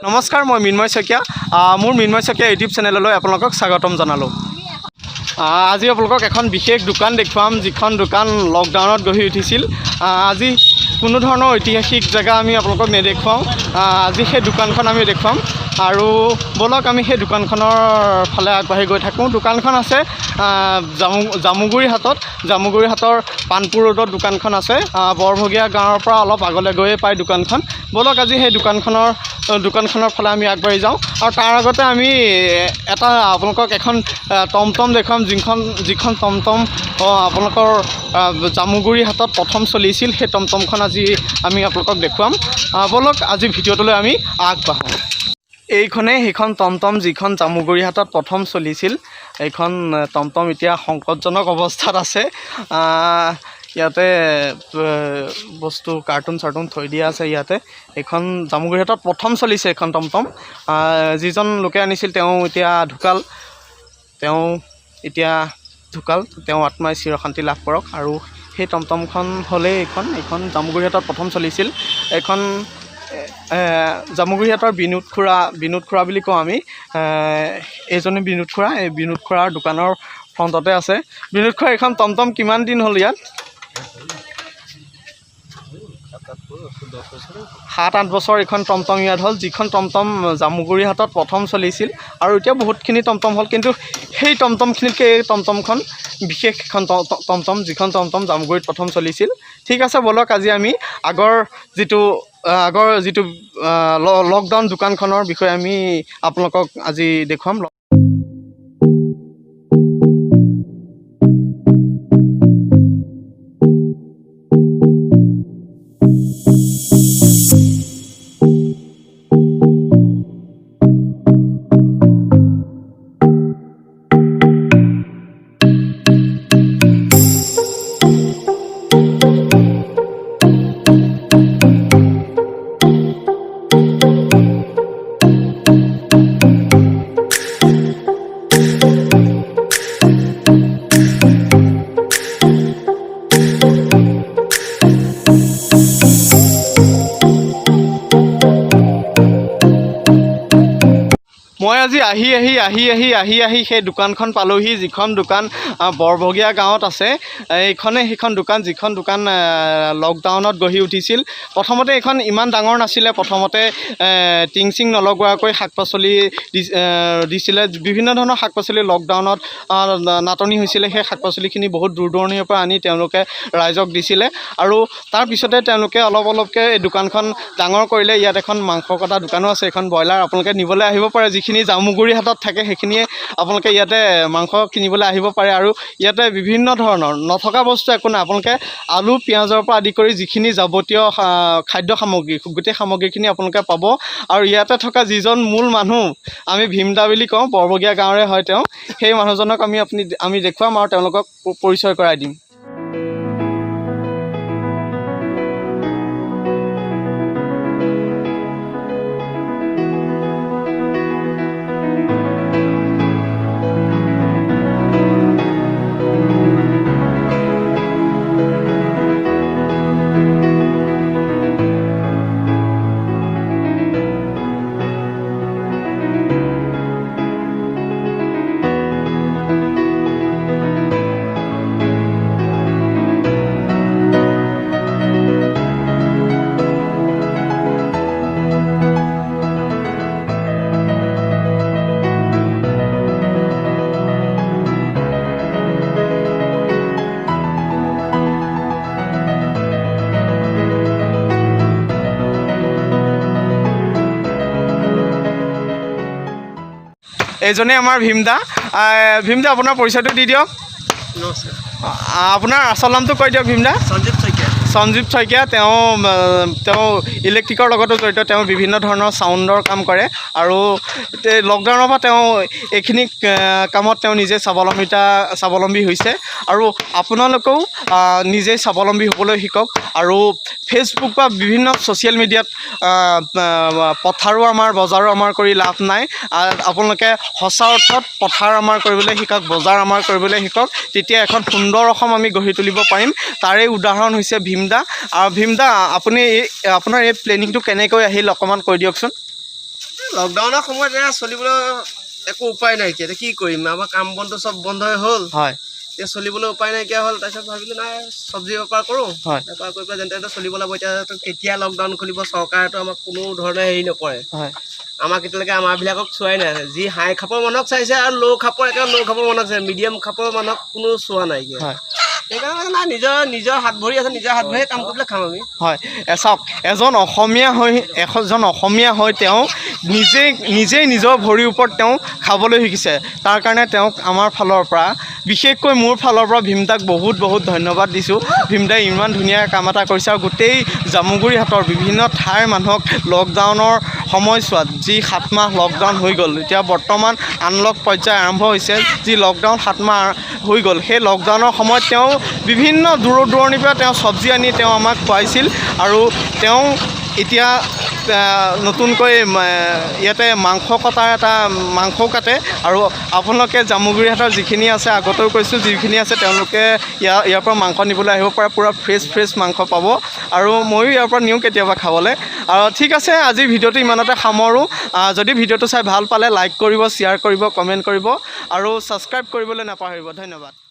নমস্কাৰ, মই মৃন্ময় শইকীয়া। মোৰ মৃন্ময় শইকীয়া ইউটিউব চেনেললৈ আপোনালোকক স্বাগতম জনালোঁ। আজি আপোনালোকক এখন বিশেষ দোকান দেখুৱাম, যিখন দোকান লকডাউনত গঢ়ি উঠিছিল। আজি কোনো ধৰণৰ ঐতিহাসিক জেগা আমি আপোনালোকক নেদেখুৱাওঁ। আজি সেই দোকানখন আমি দেখুৱাম আৰু ব'লক, আমি সেই দোকানখনৰ ফালে আগবাঢ়ি গৈ থাকোঁ। দোকানখন আছে জামুগুৰি হাটত। জামুগুৰি হাটৰ পাণপুৰ ৰোডত দোকানখন আছে। বৰভগীয়া গাঁৱৰ পৰা অলপ আগলৈ গৈয়ে পায় দোকানখন। ব'লক, আজি সেই দোকানখনৰ ফালে আমি আগবাঢ়ি যাওঁ। আৰু তাৰ আগতে আমি এটা আপোনালোকক এখন টমটম দেখুৱাম, যিখন টমটম আপোনালোকৰ জামুগুৰি হাটত প্ৰথম চলিছিল। সেই টমটমখন আজি আমি আপোনালোকক দেখুৱাম। ব'লক, আজি ভিডিঅ'টোলৈ আমি আগবাঢ়োঁ। এইখনেই সেইখন টমটম, যিখন জামুগুৰি হাটত প্ৰথম চলিছিল। এইখন টমটম এতিয়া সংকটজনক অৱস্থাত আছে। ইয়াতে বস্তু কাৰ্টুন চাৰ্টুন থৈ দিয়া আছে ইয়াতে। এইখন জামুগুৰি হাটত প্ৰথম চলিছে এইখন টমটম। যিজন লোকে আনিছিল, তেওঁ এতিয়া ঢুকাল। তেওঁ এতিয়া ঢুকাল। তেওঁ আত্মাই চিৰশান্তি লাভ কৰক। আৰু সেই টমটমখন হ'লেই এইখন জামুগুৰি হাটত প্ৰথম চলিছিল। এইখন জামুগুৰি হাটৰ বিনোদ খুৰা, বিনোদ খুৰা বুলি কওঁ আমি। এইজনে বিনোদ খুৰা। এই বিনোদ খুৰাৰ দোকানৰ ফ্ৰণ্টতে আছে। বিনোদ খুৰা, এইখন টমটম কিমান দিন হ'ল ইয়াত? 7-8 বছৰ এইখন টমটম ইয়াত হ'ল, যিখন টমটম জামুগুৰি হাটত প্ৰথম চলিছিল। আৰু এতিয়া বহুতখিনি টমটম হ'ল, কিন্তু সেই টমটমখিনিতকৈ এই টমটমখন বিশেষ এখন টমটম, যিখন টমটম জামুগুৰিত প্ৰথম চলিছিল। ঠিক আছে, ব'লক, আজি আমি আগৰ যিটো লকডাউন দোকানখনৰ বিষয়ে আমি আপোনালোকক আজি দেখুৱাম। মই আজি আহি আহি আহি আহি আহি আহি সেই দোকানখন পালোহি, যিখন দোকান বৰভগীয়া গাঁৱত আছে। এইখনে সেইখন দোকান, যিখন দোকান লকডাউনত গঢ়ি উঠিছিল। প্ৰথমতে এইখন ইমান ডাঙৰ নাছিলে। প্ৰথমতে টিং চিং নলগোৱাকৈ শাক পাচলি দিছিলে। বিভিন্ন ধৰণৰ শাক পাচলি, লকডাউনত নাটনি হৈছিলে, সেই শাক পাচলিখিনি বহুত দূৰ দূৰণিৰ পৰা আনি তেওঁলোকে ৰাইজক দিছিলে। আৰু তাৰপিছতে তেওঁলোকে অলপ অলপকৈ এই দোকানখন ডাঙৰ কৰিলে। ইয়াত এখন মাংস কটা দোকানো আছে। এইখন ব্ৰইলাৰ আপোনালোকে নিবলৈ আহিব পাৰে। যিখিনি জামুগুৰি হাটত থাকে, সেইখিনিয়ে আপোনালোকে ইয়াতে মাংস কিনিবলৈ আহিব পাৰে। আৰু ইয়াতে বিভিন্ন ধৰণৰ নথকা বস্তু একো নাই। আপোনালোকে আলু, পিঁয়াজৰ পৰা আদি কৰি যিখিনি যাৱতীয় খাদ্য সামগ্ৰী, গোটেই সামগ্ৰীখিনি আপোনালোকে পাব। আৰু ইয়াতে থকা যিজন মূল মানুহ, আমি ভীমদা বুলি কওঁ, বৰবগীয়া গাঁৱৰে হয় তেওঁ, সেই মানুহজনক আমি দেখুৱাম আৰু তেওঁলোকক পৰিচয় কৰাই দিম। এইজনেই আমাৰ ভীমদা। ভীমদা, আপোনাৰ পৰিচয়টো দি দিয়ক। নমস্কাৰ। আপোনাৰ আচল নামটো কৈ দিয়ক, ভীমদা। সঞ্জীৱ শইকীয়া। সঞ্জীৱ শইকীয়া। তেওঁ ইলেক্ট্ৰিকৰ লগতো জড়িত। তেওঁ বিভিন্ন ধৰণৰ চাউণ্ডৰ কাম কৰে আৰু লকডাউনৰ পৰা তেওঁ এইখিনি কামত তেওঁ নিজে স্বাৱলম্বী হৈছে। আৰু আপোনালোকেও নিজে স্বাৱলম্বী হ'বলৈ শিকক। আৰু ফেচবুক বা বিভিন্ন ছ'চিয়েল মিডিয়াত পথাৰো আমাৰ, বজাৰো আমাৰ কৰি লাভ নাই। আপোনালোকে সঁচা অৰ্থত পথাৰ আমাৰ কৰিবলৈ শিকক, বজাৰ আমাৰ কৰিবলৈ শিকক। তেতিয়া এখন সুন্দৰ অসম আমি গঢ়ি তুলিব পাৰিম। তাৰে উদাহৰণ হৈছে ভীমদা। আৰু ভীমদা, আপুনি এই আপোনাৰ এই প্লেনিংটো কেনেকৈ আহিল, অকণমান কৈ দিয়কচোন। লকডাউনৰ সময়ত এয়া চলিবলৈ একো উপায় নাইকিয়া, এতিয়া কি কৰিম? আমাৰ কাম বনটো চব বন্ধই হ'ল। এতিয়া চলিবলৈ উপায় নাইকিয়া হ'ল। তাৰপিছত ভাবিলোঁ, নাই, চব্জি বেপাৰ কৰোঁ। বেপাৰ কৰি পেলাই যেনে তেনে চলিব লাগিব। এতিয়া কেতিয়া লকডাউন খুলিব, চৰকাৰেতো আমাক কোনো ধৰণে হেৰি নকৰে। আমাক এতিয়ালৈকে আমাৰবিলাকক চোৱাই নাই। যি হাই খাপৰ মানুহক চাইছে আৰু ল' খাপৰ, একেবাৰে ল' খাপৰ মানুহক চাইছে, মিডিয়াম খাপৰ মানুহক কোনো চোৱা নাইকিয়া। সেইকাৰণে মানে নাই, নিজৰ নিজৰ হাত ভৰি আছে, নিজৰ হাত ভৰিয়ে কাম কৰি পেলাই খাম আমি। হয়, চাওক, এজন অসমীয়া হৈ তেওঁ নিজেই নিজেই নিজৰ ভৰিৰ ওপৰত তেওঁ খাবলৈ শিকিছে। তাৰ কাৰণে তেওঁক আমাৰ ফালৰ পৰা, বিশেষকৈ মোৰ ফালৰ পৰা ভীমদাক বহুত বহুত ধন্যবাদ দিছোঁ। ভীমদাই ইমান ধুনীয়া কাম এটা কৰিছে আৰু গোটেই জামুগুৰিহাটৰ বিভিন্ন ঠাইৰ মানুহক লকডাউনৰ সময়ছোৱাত, যি 7 মাহ লকডাউন হৈ গ'ল, এতিয়া বৰ্তমান আনলক পৰ্যায় আৰম্ভ হৈছে, যি লকডাউন 7 মাহ হৈ গ'ল, সেই লকডাউনৰ সময়ত তেওঁ বিভিন্ন দূৰ দূৰণিৰ পৰা তেওঁ চব্জি আনি তেওঁ আমাক খুৱাইছিল। আৰু তেওঁ এতিয়া নতুনকৈ ইয়াতে মাংস কটাৰ এটা, মাংসও কাটে। আৰু আপোনালোকে জামুগুৰিহাটৰ যিখিনি আছে, আগতেও কৈছোঁ, যিখিনি আছে তেওঁলোকে ইয়াৰ পৰা মাংস নিবলৈ আহিব পাৰে। পূৰা ফ্ৰেছ ফ্ৰেছ মাংস পাব আৰু ময়ো ইয়াৰ পৰা নিওঁ কেতিয়াবা খাবলৈ। আৰু ঠিক আছে, আজিৰ ভিডিঅ'টো ইমানতে সামৰোঁ। যদি ভিডিঅ'টো চাই ভাল পালে লাইক কৰিব, শ্বেয়াৰ কৰিব, কমেণ্ট কৰিব আৰু ছাবস্ক্ৰাইব কৰিবলৈ নাপাহৰিব। ধন্যবাদ।